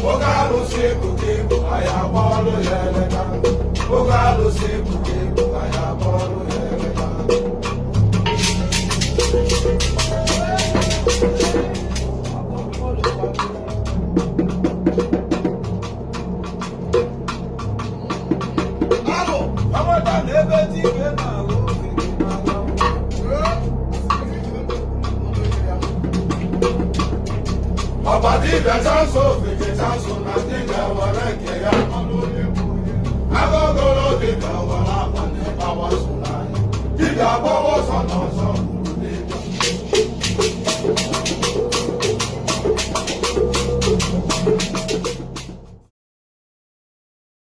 Oge alụsị ebuka ebu, anyị agbọọlụ ya eleka. Oge alụsị ebuka ebu, anyị agbọọlụ ya eleka. Alụ, amata na ebe dibịa na-alụ ofe gị n'ala. Ọba dibịa chansụ, ofeke chansụ, na dibịa were nke ya. Agogoro dibịa were akwa n'ịgbawa so n'anya. Dibịa agba